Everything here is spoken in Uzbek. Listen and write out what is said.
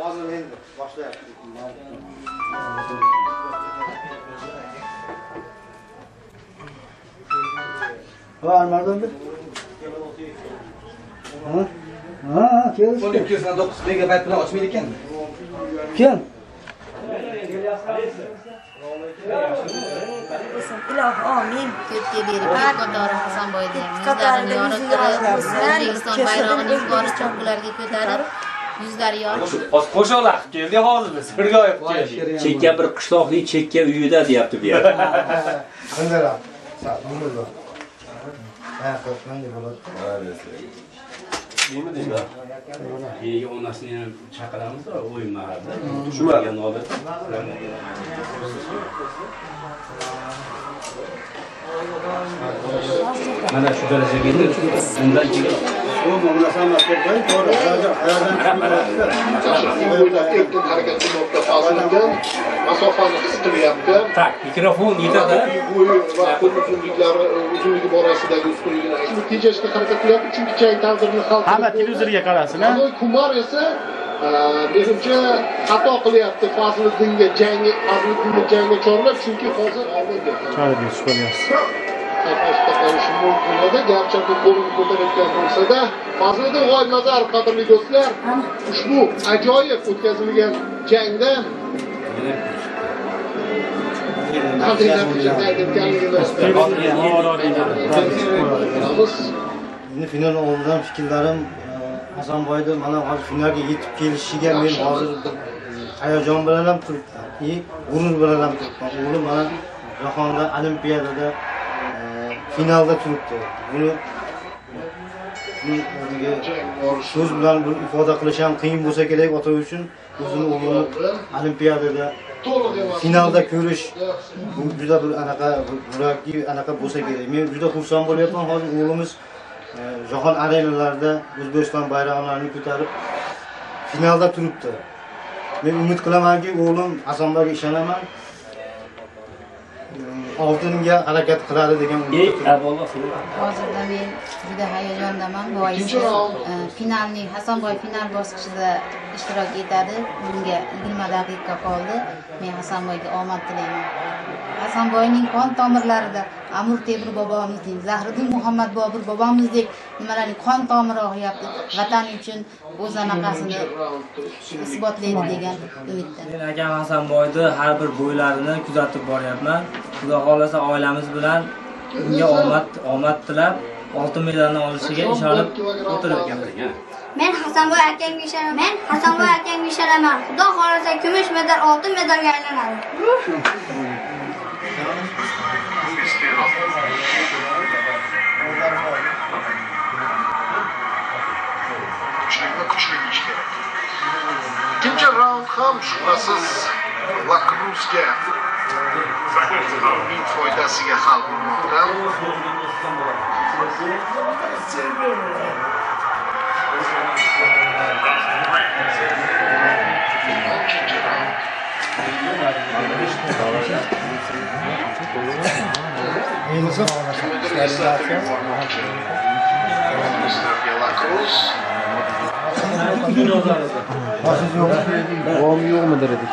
Hozir endi boshlayapti. Va Anvardan. Ha? Ha, keldi. 12.9 megabayt bilan ochmaydi ekan. Kim? Ilohi amin. Ko'pga berib, qatori Hasanboyda ham yuzlarini yorittirib, O'zbekiston bayrog'ini yuqori cho'qqilarga ko'tarib, yuzlari yorib. Hozir qo'shoqlar qilib keldik, hozir biz birga olib keldik. Chekka bir qishloqning chekka uyida deyapti bu yer. Qanday? Sağ olun. Ha, qo'shmanga bo'ladi. Nima deyman? Keyin onasini ham chaqiramiz, o'yin mahalda. Tushunmadim. Mana shu darajaga yetib, undan keyin erkin harakat qilmoqda Fazliddin. Masofani his qilyapti. Tak, mikrofon yetadi. Bo'yi va qo'l uzunliklari, uzunligi borasidagi ustunligini tejashga harakat qilyapti, chunki jang taqdirini hal qilib. Hamma televizorga qarasin, ha? Kumar esa menimcha xato qilyapti Fazliddinga jangi, Fazliddinni jangga chorlab, chunki hozir oldinga. Chorlab chiqyapsiz. Qatnashda qolishi mumkin edi. Garchi qo'lini ko'tarayotgan bo'lsa-da, Fazliddin G'oyibnazarov, qadrli do'stlar, ushbu ajoyib o'tkazilgan jangda qanday natija qayd etganligini bilamiz. Endi final oldidan fikrlarim Hasanboyda mana hozir finalga yetib kelishiga men hozir bir hayajon bilan ham turibman, g'urur bilan ham turibman. O'g'lim mana jahonda olimpiadada finalda turibdi. Buni so'z bilan bir ifoda qilish ham qiyin bo'lsa kerak ota uchun, o'zini o'g'lini olimpiadada finalda ko'rish bu juda bir anaqa yurakli anaqa bo'lsa kerak. Men juda xursand bo'lyapman hozir o'g'limiz jahon arenalarida O'zbekiston bayroqlarini ko'tarib finalda turibdi. Men umid qilamanki, o'g'lim Hasanboyga ishonaman. Oltinga harakat qiladi degan umidda. Hozirda men juda hayajondaman. Boisi finalning Hasanboy final bosqichida ishtirok etadi. Bunga 20 daqiqa qoldi. Men Hasanboyga omad tilayman. Hasanboyning qon tomirlarida Amir Temur bobomizning, Zahriddin Muhammad Bobur bobomizdek nimalarning qon tomiri oqyapti. Vatan uchun o'z anaqasini isbotlaydi degan umidda. Men akam Hasanboyni har bir bo'ylarini kuzatib boryapman. Xudo xohlasa oilamiz bilan unga omad tilab, oltin medalni olishiga ishonib o'tiribman. Men Hasanboy akamga ishonaman. Men Hasanboy akamga ishonaman. Xudo xohlasa kumush medal oltin medalga aylanadi. Kuchlikni kuchli deyish kerak. Ikkinchi raund ham shubhasiz Lakruzga uning foydasiga hal bo'lmoqda. Ikkinchi raund. Lakruz. Yo'qmi dedik.